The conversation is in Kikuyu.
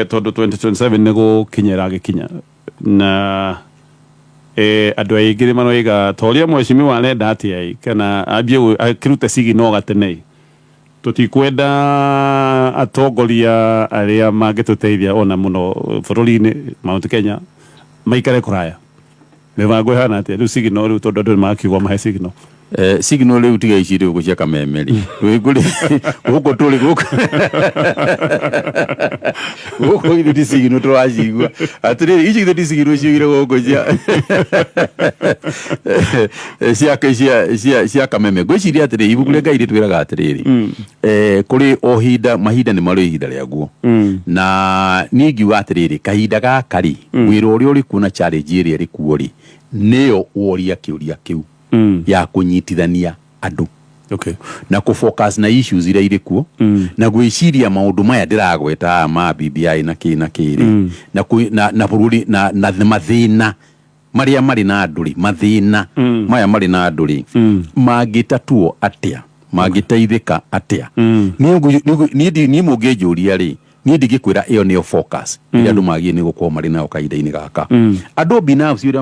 Tondũ 2027 nĩ gũkinya ĩragĩkinya na andũ aingĩ nĩ maroiga ta ũrĩa mheshimiwa arenda atĩa ĩ, kana ambie akĩrute signal gatene ĩ. Tũtikwenda atongoria arĩa mangĩtũteithia ona mũno bũrũri-inĩ Mount Kenya maikare kũraya. Mĩbango ĩhana atĩa rĩu, signal rĩu, tondũ andũ nĩ makiuga mahe signal? Signal rĩu tiga ici rĩu cia Kameme rĩ, rwĩngũ rĩ, gũkũ tũrĩ gũkũ gũkũ ithuĩ ti signal tũracigua. Atĩrĩrĩ, ici ithuĩ ti signal ciugire gũkũ cia Kameme. Ngwĩciria atĩrĩ, ibuku rĩa Ngai rĩtwĩraga atĩrĩrĩ, kũrĩ o hinda, mahinda nĩ marĩ ihinda rĩaguo. Na niĩ ingiuga atĩrĩrĩ, kahinda gaka rĩ, wĩra ũrĩa ũrĩ kuo na challenge ĩrĩa ĩrĩ kuo rĩ, nĩyo woria kĩũria kĩu ya kũnyitithania andũ na kũ focus na issues iria irĩ kuo na gwĩciria maũndũ maya ndĩragweta haha ma BBI na kĩ na kĩ rĩ, na bũrũri na mathĩna marĩa marĩ na andũ rĩ, mathĩna maya marĩ na andũ rĩ, mangĩtatuo atĩa, mangĩteithĩka atĩa? Niĩ mũngĩnjũria rĩ, niĩ ndingĩkwĩra ĩyo nĩyo focus ĩrĩa andũ magĩrĩire nĩ gũkorwo marĩ nayo kahinda-inĩ gaka. Andũ binafsi ũrĩa